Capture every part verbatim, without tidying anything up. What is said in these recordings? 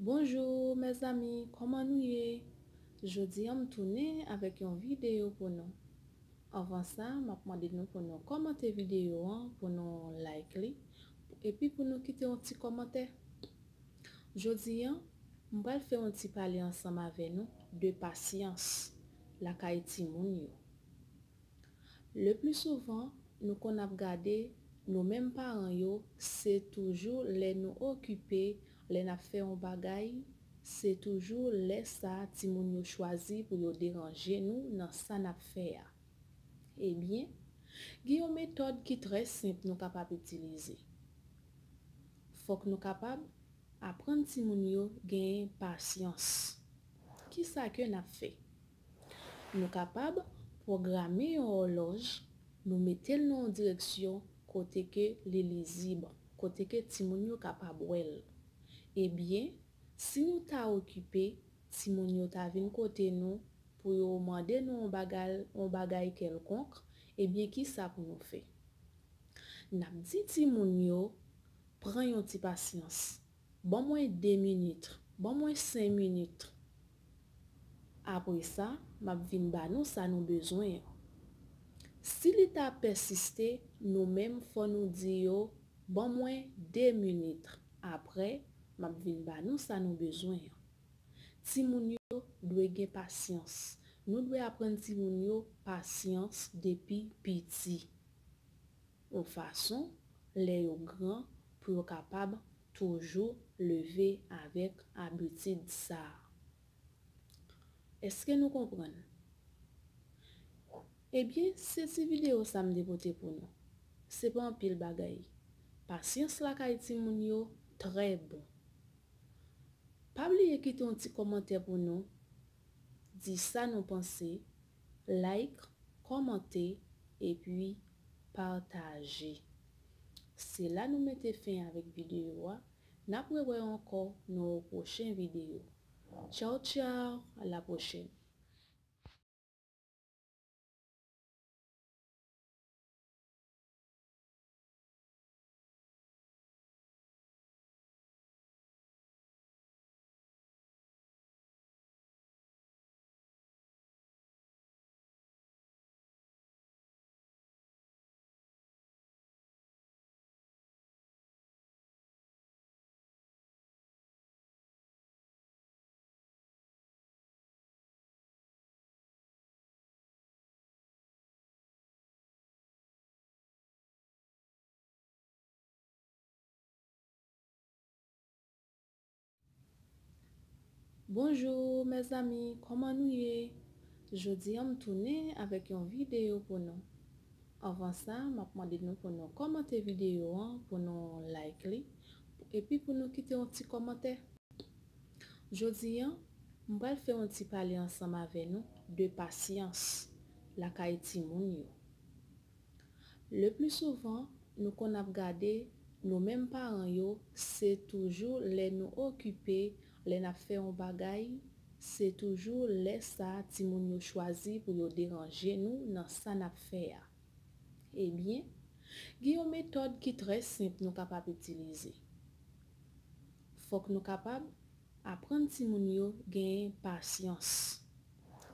Bonjou, mezanmi, kòman nou ye? Jodi a, m tounen avèk yon videyo pou nou. Anvan sa, m ap mande nou pou nou kòmante videyo an, pou nou like li, epi pou nou kite yon ti kòmantè. Jodi a, m pral fè yon ti pale ansanm avè nou de pasyans lakay timoun yo. Le pli souvan, nou konn ap gade nou menm paran yo, se toujou lè nou okipe, lè n ap fè yon bagay, se toujou lè sa a timoun yo chwazi pou yo deranje nou nan sa n ap fè a. Ebyen, gen yon metòd ki trè senp nou kapab itilize. Fòk nou kapab aprann timoun yo genyen pasyans. Kisa ke n ap fè? Nou kapab pwograme yon òlòj, nou mete l nan yon direksyon kote ke li lizib, kote ke timoun yo kapab wè l. Ebyen, si nou ta okipe, timoun yo ta vin kote nou pou yo mande nou yon bagay, yon bagay kèlkonk, ebyen, kisa pou nou fè? N ap di timoun yo, pran yon ti pasyans. Ban mwen de minit, ban mwen senk minit. Apre sa, m ap vin ba nou sa nou bezwen an. Si li ta pèsiste, nou menm fò nou di yo, ban mwen de minit. Apre, m ap vin ba nou sa nou bezwen an. Timoun yo dwe gen pasyans. Nou dwe aprann timoun yo pasyans depi piti. Yon fason, lè yo gran, pou yo kapab toujou leve avèk abitid sa a. Èske nou konprann? Ebyen, se ti videyo sa m te pote pou nou. Se pa anpil bagay. Pasyans lakay timoun yo trè bon. Pa bliye kite yon ti kòmantè pou nou, di sa nou panse, like, kòmante, epi pataje. Se la nou mete fen avèk videyo a. N ap rewè ankò nan yon pwochen videyo. Tchaw, tchaw, a la pwochèn. Bonjou, mezanmi, kòman nou ye? Jodi a, m tounen avèk yon videyo pou nou. Anvan sa, m ap mande nou pou nou kòmante videyo an, pou nou like li, epi pou nou kite yon ti kòmantè. Jodi a, m pral fè yon ti pale ansanm avè nou de pasyans lakay timoun yo. Le pli souvan, nou konn ap gade nou menm paran yo, se toujou lè nou okipe, lè n ap fè yon bagay, se toujou lè sa a timoun yo chwazi pou yo deranje nou nan sa n ap fè a. Ebyen, gen yon metòd ki trè senp nou kapab itilize. Fòk nou kapab aprann timoun yo genyen pasyans.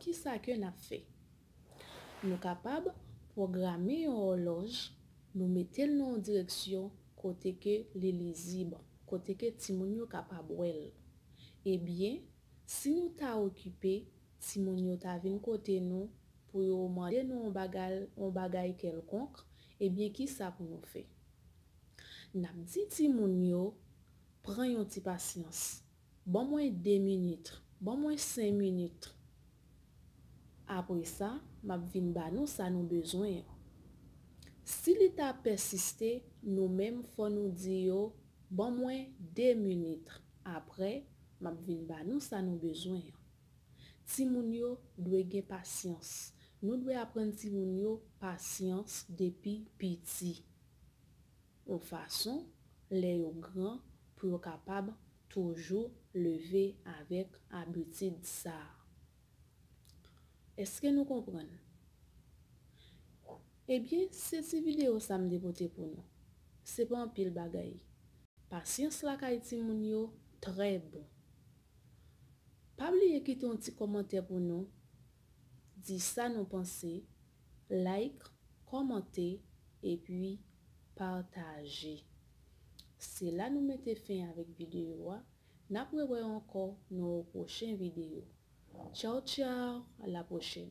Kisa ke n ap fè? Nou kapab pwograme yon òlòj, nou mete l nan yon direksyon kote ke li lizib, kote ke timoun yo kapab wè l. Ebyen, si nou ta okipe, timoun yo ta vin kote nou pou yo mande nou yon bagay, yon bagay kèlkonk, ebyen, kisa pou nou fè? N ap di timoun yo, pran yon ti pasyans. Ban mwen de minit, ban mwen senk minit. Apre sa, m ap vin ba nou sa nou bezwen an. Si li ta pèsiste, nou menm fò nou di yo, ban mwen de minit. Apre, m ap vin ba nou sa nou bezwen an. Timoun yo dwe gen pasyans. Nou dwe aprann timoun yo pasyans depi piti. Yon fason, lè yo gran, pou yo kapab toujou leve avèk abitid sa a. Èske nou konprann? Ebyen, se ti videyo sa m te pote pou nou. Se pa anpil bagay. Pasyans lakay timoun yo trè bon. Pa bliye kite yon ti kòmantè pou nou, di sa nou panse, like, kòmante, epi pataje. Se la nou mete fen avèk videyo a. N ap rewè ankò nan yon pwochen videyo. Tchaw, tchaw, a la pwochèn.